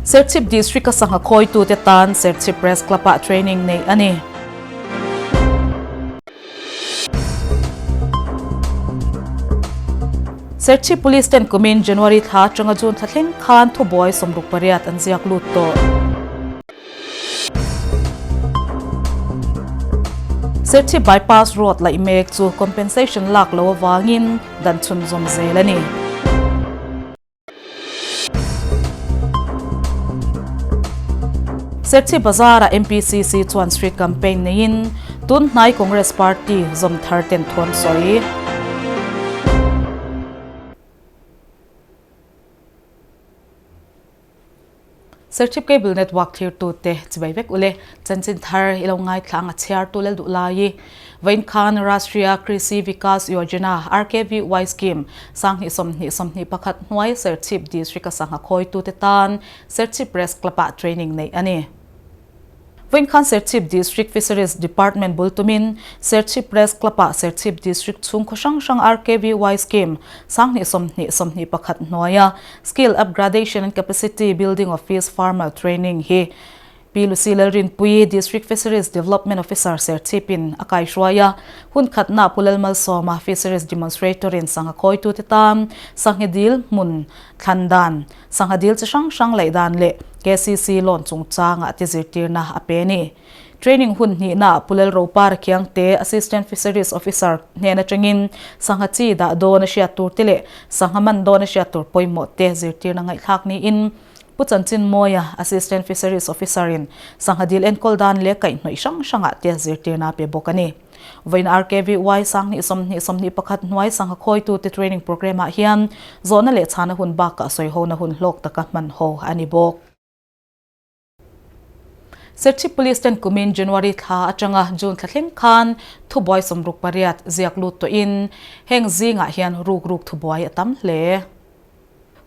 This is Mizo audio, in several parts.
Serchhip District-a sangha khawitute tan Serchhip Press Club-ah training neih a ni. Serchhip Police ten kumin January thla atanga June thla thleng khan thubuai 68 an ziak lut tawh. Serchhip Bypass Road laih mek chu compensation lak lo avangin dan chhunzawm zel a ni. Serchhip Bazar-ah MPCC chuan street campaign neiin tun hnai Congress Party zawm thar ten thu an sawi. Serchhip Cable Network thirtute chibai vek ule chanchin thar i lo ngaithla ang a chhiartu lel duh lai i vawiin khan Rashtriya Krishi Vikas Yojana, RKVY, Scheme sanghnih 21 hnuai Serchhip District a sangha khawitute tan Serchhip Press Club-ah training neih a ni. Vawiin khan Serchhip District Fisheries Department bul tumin Serchhip Press Club-ah Serchhip District chhung khaw hrang hrang RKVY Scheme 20 21 hnuaia Skill Upgradation and Capacity Building Office Farmer Training hi Pi Lucy Lalrinpuii, District Fisheries Development Officer Serchhipin a kaihruai a. Hun khatna Pu Lalmalsawma, Fisheries Demonstrator-in sangha khawitute tan sangha dil hmun thlan dan, Sangha dil chi hrang hrang laih dan leh KCC loan chungchangah te zirtirna a pe a ni. Training hun hnihnaah Pu Lalropa Rakhiangte, Assistant Fisheries Officer hnen atangin sangha chi dah dawn a hriat tur te leh sangha man dawn a hriat tur pawimawh te zirtirna ngaihthlak niin Pu Chanchin Mawia, Assistant Fisheries Officer in sangha dil enkawl dan leh kaihhnawih hrang hrangah te zirtirna a pe bawk a ni. Vawiin RKVY 20 20 21 hnuai sangha khawitute training programme ah hian zawhna leh chhana hun bakah sawihona hun hlawk taka hman ho a ni bawk. Serchhip Police ten kumin January thla atanga June thla thleng khan thubuai 68 ziak lut tawhin heng zingah hian ruk ruk thubuai a tam hle.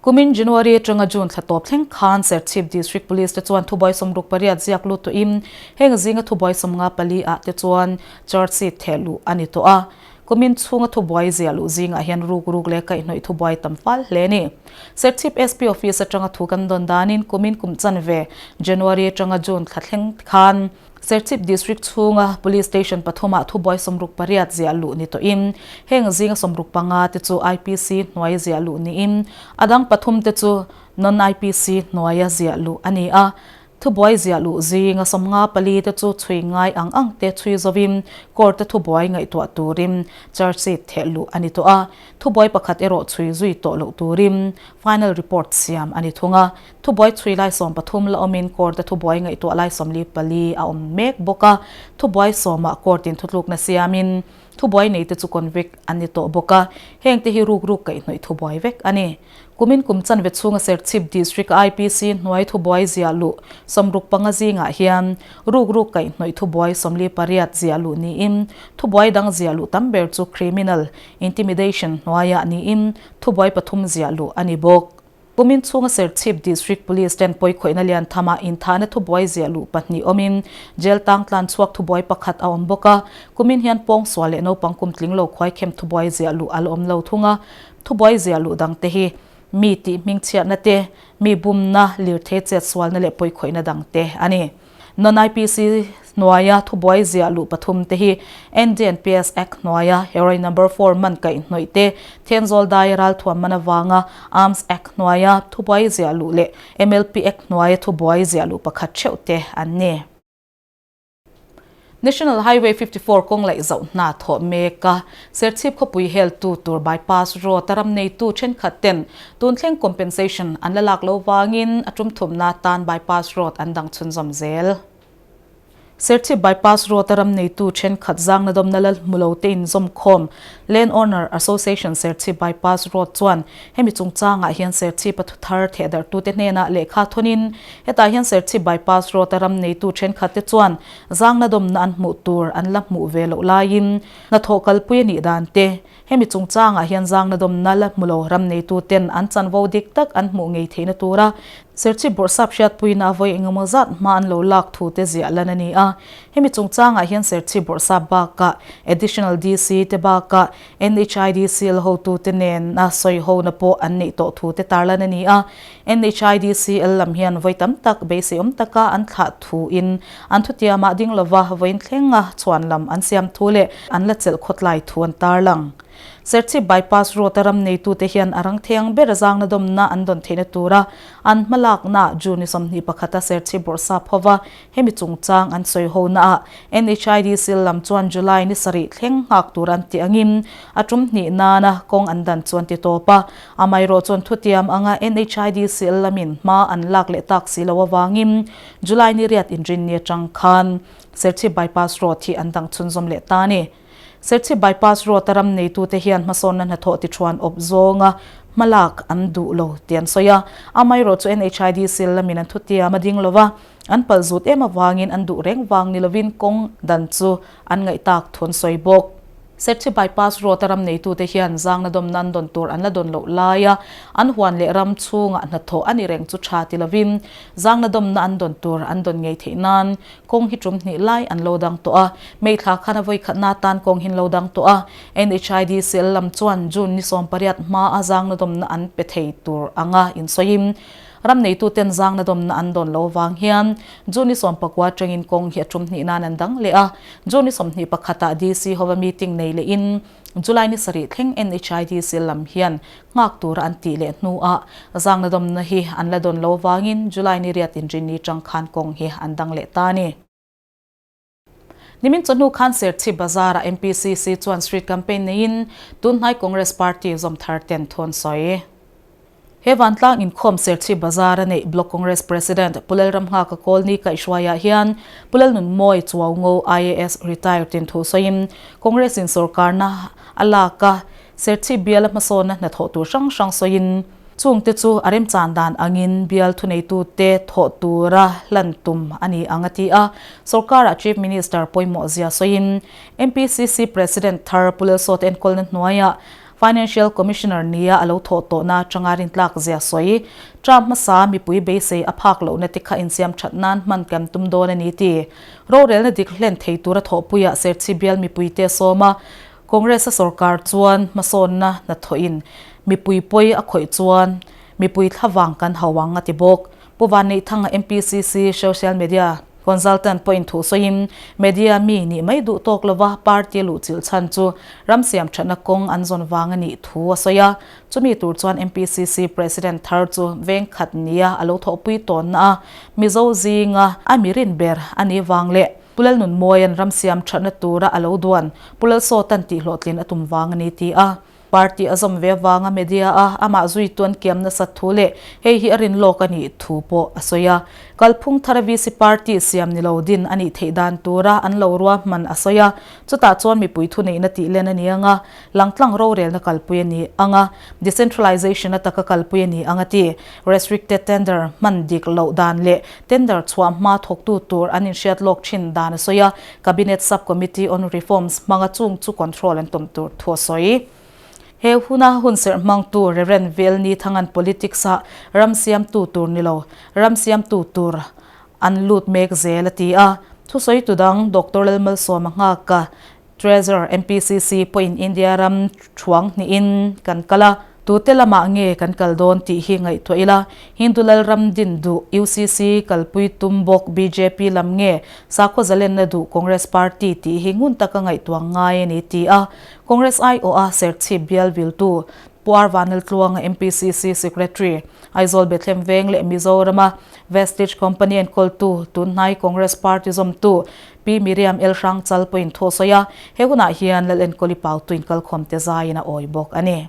Kumin January atanga June thla tawp thleng khan Serchhip District Police te chuan thubuai 68 ziak lut tawhin heng zinga thubuai 54 ah te chuan charge sheet theh luh a ni tawh a. Kumin chhunga thubuai ziah luh zingah hian ruk ruk leh kaihhnawih thubuai tam fal hle a ni. Serchhip SP Office atanga thu kan dawn danin kumin kum chanve January atanga June thla thleng khan Serchhip District chhunga Police Station pathumah thubuai 68 ziah luh ni tawhin heng zinga 65 te chu IPC hnuai ziah luh niin a dang pathum te chu Non-IPC hnuaia ziah luh a ni a. Thubuai ziah luh zinga 54 te chu chhui ngai ang ang te chhui zovin court te thubuai ngaihtuah turin charge sheet theh luh a ni tawh a. Thubuai pakhat erawh chhui zui tawh loh turin final report siam a ni thung a. Thubuai chhui lai 13 la awmin court a thubuai ngaihtuah lai 44 a awm mek bawk a, thubuai sawmah court in thutlukna siamin thubuai neite chu convict an ni tawh bawk a, hengte hi ruk ruk kaihhnawih thubuai vek a ni. Kumin kum chanve chhunga Serchhip District IPC hnuai thubuai ziah luh 65 zingah hian ruk ruk kaihhnawih thubuai 48 ziah luh niin thubuai dang ziah luh tam ber chu criminal intimidation hnuaiah niin thubuai pathum ziah luh a ni bawk. Kumin chhunga Serchhip District Police ten pawikhawihna lian thamah inthahna thubuai ziah luh pahnih awmin jail tang tlan chhuak thubuai pakhat a awm bawk a. Kumin hian pawngsual leh naupang kum tling lo khuaikhem thubuai ziah luh a la awm lo thung a. Thubuai ziah luh dang te hi mi tih hmingchhiatna te, mi bumna, lirthei chetsualna leh pawikhawihna dang te a ni. Non-IPC hnuaia thubuai ziah luh pathum te hi NDNPS Act hnuaia Heroin Number Four man kaihhnawih te, Thenzawl dai ralthuam man avanga Arms Act hnuaia thubuai ziah luh leh MLP Act hnuaia thubuai ziah luh pakhat theuh te an ni. National Highway 54 kawng laih zauh hna thawh mek a, Serchhip khawpui heltu tur bypass road a ram neitu thenkhat ten tun thleng compensation an la lak lo vangin a tum thumna tan bypass road an dang chhunzawm zel. Serchhip bypass road a ram neitu thenkhat zangna dawmna la hmu lo te inzawm khawm Land Owner Association Serchhip bypass road chuan hemi chungchangah hian Serchhip a thuthar thehdarhtute hnenah lehkha thawnin Hetah hian Serchhip Bypass Road a ram neitu thenkhatte chuan zangna dawmna an hmuh tur an la hmuh ve loh laiin hnathawh kalpui a nih dan te, hemi chungchangah hian zangna dawmna la hmu lo ram neituten an chanvo dik tak an hmuh ngei theihna tura Serchhip Bawrhsap hriatpuiin a vawi engemaw zat hma an lo lak thu te ziah lan a ni a. Hemi chungchangah hian Serchhip Bawrhsap bakah Additional DC te bakah NHIDCL hotute nena sawihona pawh an neih tawh thu te tarlan a ni a. NHIDCL lam hian vawi tam tak beiseiawm taka an thlah thuin an thutiamah ding lova vawiin thlenga chhuan lam an siam thu leh an la chelh khawtlai thu an tarlang. Serchhip Bypass Road a ram neitute hian a rang theng ber zangna dawmna an dawn theihna tura an hmalaknaah June 21 a Serchhip Bawrhsap hova Hemi chungchang an sawi ho naah NHIDC lam chuan July ni sarih thleng nghak tur an tih angin a tum hnih nana kawng an dan chu an ti tawp a. Amaherawh chuan thutiam anga NHIDC lamin hma an lak leh tak si lo avangin July ni riat inrinni atang khan Serchhip Bypass Road hi an dang chhunzawm leh ta a ni. Serchhip Bypass Road a ram neitute hian hmasawnna hnathawh tichuan awp zawnga hmalak an duh lo tih an sawi a. Amaherawh chu NHIDC lamin an thutiam a ding lo va, an pal zut em avangin an duh reng vang ni lovin kawng dan chu an ngaih tak thu an sawi bawk. Serchhip Bypass Road a ram neitute hian zangna dawmna an dawn tur an la dawn loh laia an huan leh ram chhungah hnathawh a ni reng chu tha ti lovin zangna dawmna an dawn tur an dawn ngei theih nan Kawng hi tum hnih lai an lo dang tawh a, May thla khan a vawikhatna atan kawng hin lo dang tawh a. NHIDCL lam chuan June ni 18 hma a zangna dawmna an pe thei tur anga insawiin ram neituten zangna dawmna an dawn lo vang hian June ni 19 atangin kawng hi a tum hnih nan an dang leh a. June ni 21 ah DC hova meeting nei lehin July ni sarih thleng NHIDCL lam hian nghak tura an tih leh hnuah zangna dawmna hi an la dawn lo vangin July ni riat inrinni tang khan kawng hi an dang leh ta a ni. Nimin chawhnu khan Serchhip Bazar-ah MPCC chuan street campaign neiin tunhnai Congress party zawm thar ten thu an sawi. He vantlang inkhawm Serchhip Bazar a neih Block Congress President Pu Lalramnghaka Kawlni kaihhruaiah hian Pu Lalnunmawi Chuaungo IAS retired in thu sawiin Congress in sorkarna a lak a, Serchhip biala hmasawnna hnathawh tur hrang hrang sawiin chungte chu a remchan dan angin bial thuneitute thawh tura hlan tum a ni ang a ti a. Sorkarah Chief Minister pawimawh zia sawiin MPCC President thar Pu Lalsawta enkawlna hnuaiah Financial Commissioner nia a lo thawh tawhna atanga rintlak zia sawi. Term hmasa mipui beisei a phak lohna te kha insiam that nan hman kan tum dawn a ni ti. Rorelna dik hlen thei tura thawhpuiah Serchhi bial mipuite a sawm a, Congress-a sorkar chuan hmasawnna hnathawhin mipui pawi a khawih chuan mipui thlavang kan hau ang a ti bawk. Pu Vanneihthanga MPCC Social Media Consultant pawhin thu sawiin media mi nih mai duh tawk lova party luh chilh chhan chu ram siam thatna kawng an zawn vang a nih thu a sawi a. Chumi tur chuan MPCC President thar chu veng khat nia a lo thawhpui tawnna a Mizo zinga a mi rin ber a nih vang leh Pu Lalnunmawia'n ram siam thatna tura a lo duan Pu Lalsawta'n tihhlawhtlin a tum vang a ni ti a. Party a zawm ve avanga media a amah zuitu an kiam nasat thu leh hei hi a rin lawk a nih thu pawh a sawi a. Kalphung thara VC party siam ni lo din a nih theih dan tura an lo ruahman a sawi a. Chutah chuan mipui thuneihna tih len a ni ang a, langtlang rorelna kalpui a ni ang a, decentralization ataka kalpui a ni ang a ti. Restricted tender hman dik loh dan leh tender chhuah hma thawktu tur an inhriat lawk thin dan a sawi a, Cabinet Sub-Committee on Reforms hmanga chung chu control an tum tur thu a sawi. He huna hunserh hmangtu Rev. Velni Thangan politics-ah ram siamtu tur ni lo, ram siamtu tur an lut mek zel a ti a. Thusawitu dang Doctor Lalmalsawma nghaka Treasurer MPCC pawhin India ram thuang hnihin kan kal a, tute lamah nge kan kal dawn tih hi ngaihtuah ila, Hindu Lalram din duh UCC kalpui tum bawk bjp lam nge sakhaw zalenna duh Congress party tih hi ngun taka ngaihtuah ngai a ni ti a, Congress aiawha Serchhip bial viltu Pu R Vanlaltluanga MPCC Secretary, Aizawl Bethlehem Veng leh Mizorama Vestige Company enkawltu tunhnai Congress party zawmtu Pi Miriam El Hrang Chal pawhin thu a sawi a, he hunah hian Lal Enkawli Pautu inkalkhawmte zaiin a awi bawk a ni.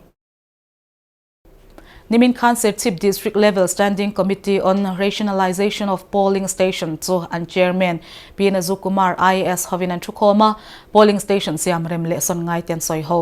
Nimin khan Serchhip District Level Standing Committee on Rationalisation of Polling Station chu an Chairman Pi Nazu Kumar IAS hovin an thukhawm a, polling station siam rem leh sawn ngai te an sawi ho.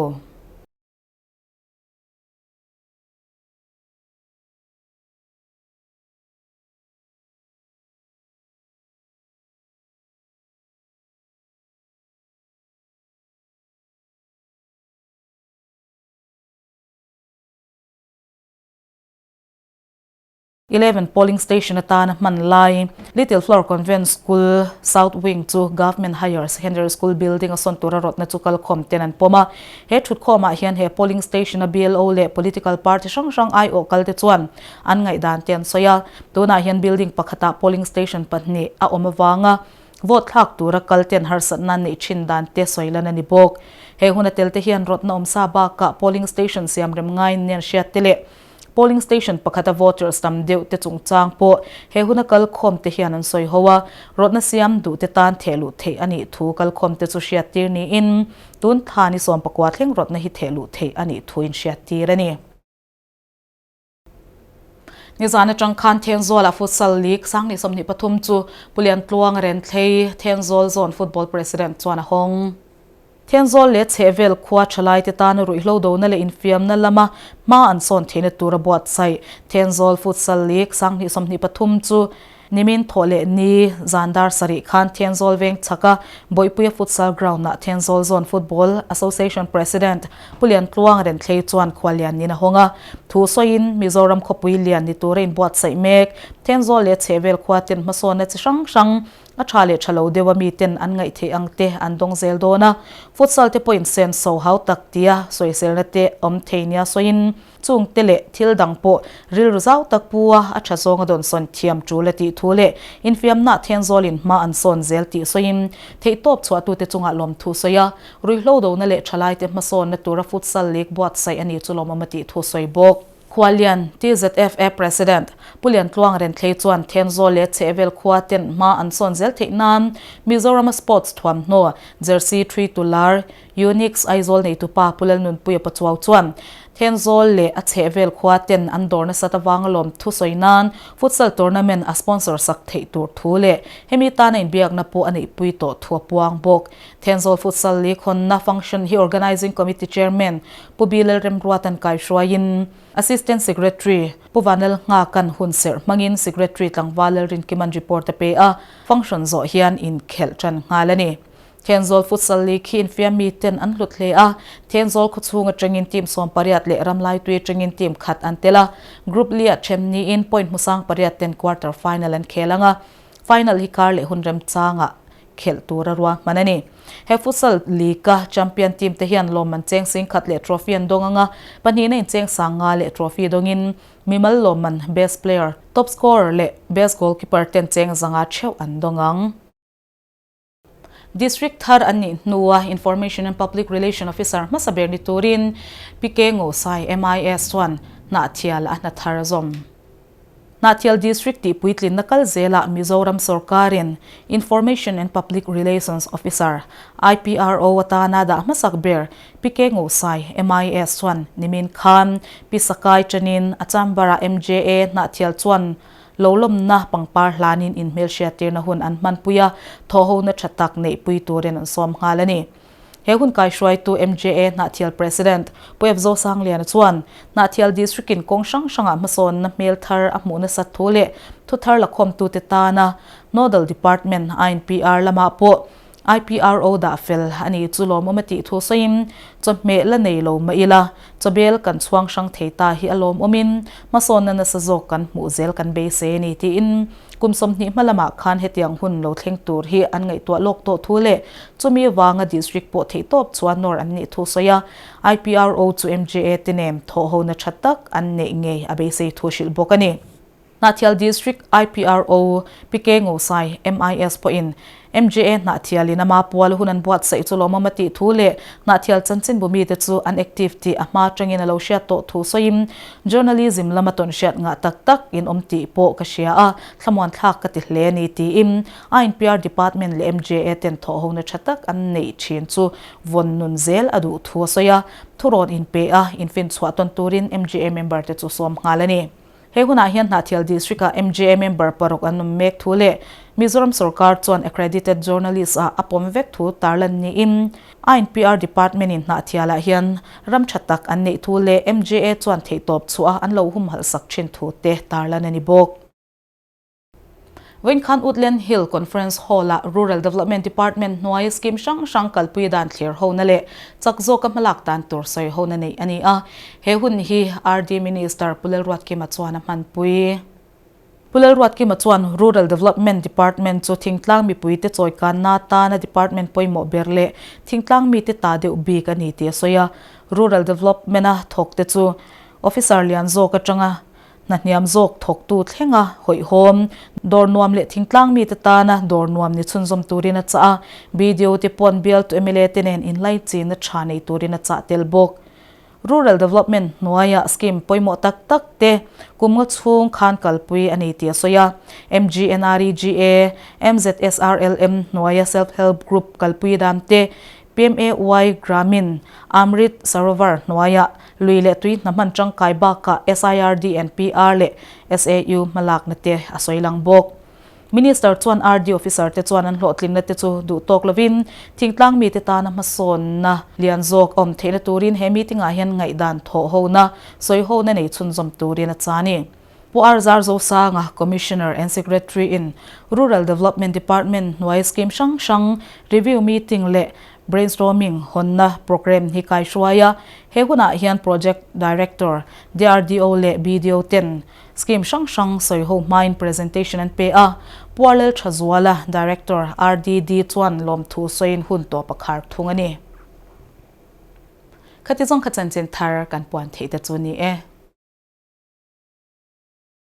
11 Polling Station atana hman lai Little Flower Convent School South Wing chu Government Higher Secondary School building a sawn tura rawtna chu kalkhawm ten an pawm a. He thutkhawmah hian he polling station a BLO leh political party hrang hrang aiawh kalte chuan an ngaihdan te an sawi a. Tunah hian building pakhatah polling station pahnih a awm avanga vote thlak tura kalten harsatna an neih thin dan te sawi lan a ni bawk. He huna telte hian rawtna awmsa bakah polling station siam rem ngaiin nen hriat te leh Polling station pakhata voters tam deuh te chungchang pawh he huna kalkhawm te hian an sawi ho a, rawtna siam duh te tan theh luh theih a nih thu kalkhawm te chu hriattir niin tun thla ni 19 thleng rawtna hi theh luh theih a nih thu in hriattir a ni. Nizan atang khan Thenzawl-ah Futsal League 2023 chu Pu Liantluang Renthlei, Thenzawl Zone Football President chuan a hawng. Thenzawl leh chhehvel khua thalaite tana ruihhlo dona leh infiamna lama hma an sawn theihna tura buatsaih Thenzawl Futsal League 2023 chu nimin thawh leh ni zan dar sarih khan Thenzawl veng chhaka Bawihpuia Futsal Ground-ah Thenzawl Zone Football Association President Pu Liantluang Renthlei chuan khuallian niin a hawng a. Thu sawiin Mizoram khawpui lian ni tura inbuatsaih mek Thenzawl leh chhehvel khua ten hmasawnna chi hrang hrang A tha leh tha lo deuh a miten an ngaih theih ang te an dawng zel dawn a, futsal te pawhin sen so hau tak tia sawiselna te awm thei nia sawiin chung te leh thil dang pawh rilru zau tak pu a a tha zawnga dawn sawn thiam tul a tih thu leh infiamna thenzawlin hma an sawn zel tih sawiin theihtawp chhuahtute chungah lawmthu sawi a, ruihhlo dona leh thalaite hmasawnna tura futsal league buatsaih a ni chu lawmawm a tih thu sawi bawk. Khualian, TZFA President, Pu Liantluang Renthlei chuan Thenzawl leh chhehvel khua ten hma an sawn zel theih nan Mizorama sports thuamhnaw, jersey three to lar, Unix Aizawl neitupa Pu Lalnunpuia Pachuau chuan Thenzawl leh a chhehvel khua ten an dawr nasat avanga lawm thu sawi nan futsal tournament a sponsor sak theih tur thu leh hemi tana inbiakna pawh a neihpui tawh thu a puang bawk. Thenzawl Futsal League hawnna function hi Organising Committee Chairman Pu Bilal Remruatan kaihruaiin Assistant Secretary Pu Vanlal Nghakan hunserh hmangin Secretary Tlangval Lalrinkiman report a pe a, function zawh hian inkhelh tan nghal a ni. Thenzawl Futsal League hi infiam miten an hlut hle a, Thenzawl khawchhung atangin team 18 leh Ramlaitui atangin team khat an tel a, Group li ah then niin point hmusang pariat ten quarter final an khel ang a, final hi kar leh hun remchangah khelh tura ruahman a ni. He futsal league-a champion team te hian lawmman cheng singkhat leh trophy an dawng ang a, pahnihna in cheng sanga leh trophy dawngin mimal lawmman best player, top scorer leh best goalkeeper ten cheng zanga theuh an dawng ang. District thar an nih hnua Information and Public Relation Officer hmasa ber ni turin PK Ngosai, MIS chuan Hnahthial a hna thar a zawm. Hnahthial District tih puitlinna kal zelah Mizoram sawrkarin Information and Public Relations Officer, IPRO, atana dah hmasak ber Pi K Ngosai, MIS, chuan nimin khan Pi Sakai chanin a chamber-ah MJA Hnahthial chuan lo lawmna pangpar hlanin inhmelhriattirna hun an hmanpui a, thawhhona tha tak neihpui turin an sawm nghal a ni. He hun kaihruaitu MJA Hnahthial President Pu Ep Zosangliana chuan Hnahthial District-in kawng hrang hrangah hmasawnna hmel thar a hmuh nasat thu leh thu thar lakhawmtute tana Nodal Department INPR lamah pawh IPRO dah fel a ni chu lawmawm a tih thu sawiin chawhmeh la nei lo mah ila chawbel kan chhuang hrang thei ta hi a lawmawmin hmasawnna nasa zawk kan hmuh zel kan beisei a ni tiin Kum 20 hma lamah khan hetiang hun lo thleng tur hi an ngaihtuah lawk tawh thu leh chumi vanga district pawh theihtawp chuan nawr an nih thu sawi a, IPRO chu MJA te nen thawhhona tha tak an neih ngei a beisei thu hrilh bawk a ni. Hnahthial District IPRO PK Ngosai, MIS pawhin MJA Hnahthialin ama pual hun an buatsaih chu lawmawm a tih thu leh Hnahthial chanchinbu mite chu an active tih a hma atangin a lo hriat tawh thu sawiin journalism lama tawn hriat ngah tak tak in awm tih pawh ka hria a, thlamuan thlak ka ti hle a ni tiin INPR Department leh MJA ten thawhhona tha tak an neih thin chu vawn nun zel a duh thu a sawi a, thurawn inpe a infinchhuah tawn turin MJA member te chu sawm nghal a ni. He hunah hian Hnahthial District-ah MJA member paruk an awm mek thu leh Mizoram sorkar chuan accredited journalist-ah a pawm vek thu tarlan niin INPR Department-in Hnahthialah hian ram tha tak an neih thu leh MJA chuan theihtawp chhuah a an lo humhalh sak thin thu te tarlan a ni bawk. Vawinkhan Woodland Hill Conference Hall-ah Rural Development Department hnuaia scheme hrang hrang kalpui dan thlir hona leh chak zawka hmalak dan tur sawi hona neih a ni a. He hun hi RD Minister Pu Lalruatkima chuan a hmanpui. Pu Lalruatkima chuan Rural Development Department chu thingtlang mipuite chawikanna atana department pawimawh ber leh thingtlang mite ta deuh bik a ni tih a sawi a. Rural Development-a thawkte chu officer lian zawk atanga hna hniam zawk thawktu thlenga hawihhawm, dawr nuam leh thingtlang mite tana dawr nuam ni chhunzawm turin a chah a. BDO te pawn bialtu mla te nen inlaichinna tha nei turin a chah tel bawk. Rural Development hnuaia scheme pawimawh tak tak te kum nga chhung khan kalpui a ni tih a sawi a. MGNREGA, MZSRLM hnuaia Self Help Group kalpui dan te, PMAY Gramin, Amrit Sarovar hnuaia lui leh tui hna hman tangkai bakah SIRD and PR leh SAU hmalakna te a sawi lang bawk. Minister chuan RD officer te chuan an hlawhtlinna te chu duh tawk lovin thingtlang mite tana hmasawnna lian zawk awm theihna turin he meeting ah hian ngaihdan thawh hona sawi hona nei chhunzawm turin a cha a ni. Pu Arzar Zosanga, Commissioner and Secretary in Rural Development Department hnuai scheme hrang hrang review meeting leh brainstorming hawnna programme hi kaihruai a, he hunah hian Project Director, DRDO leh BDO ten Scheme hrang hrang sawi ho hmain presentation an pe a, Puarlel Thazuala, Director, RDD chuan lawmthu sawiin hun tawp a khar thung a ni. Khati zawng kha chanchin thar kan puan theih te chu ni e.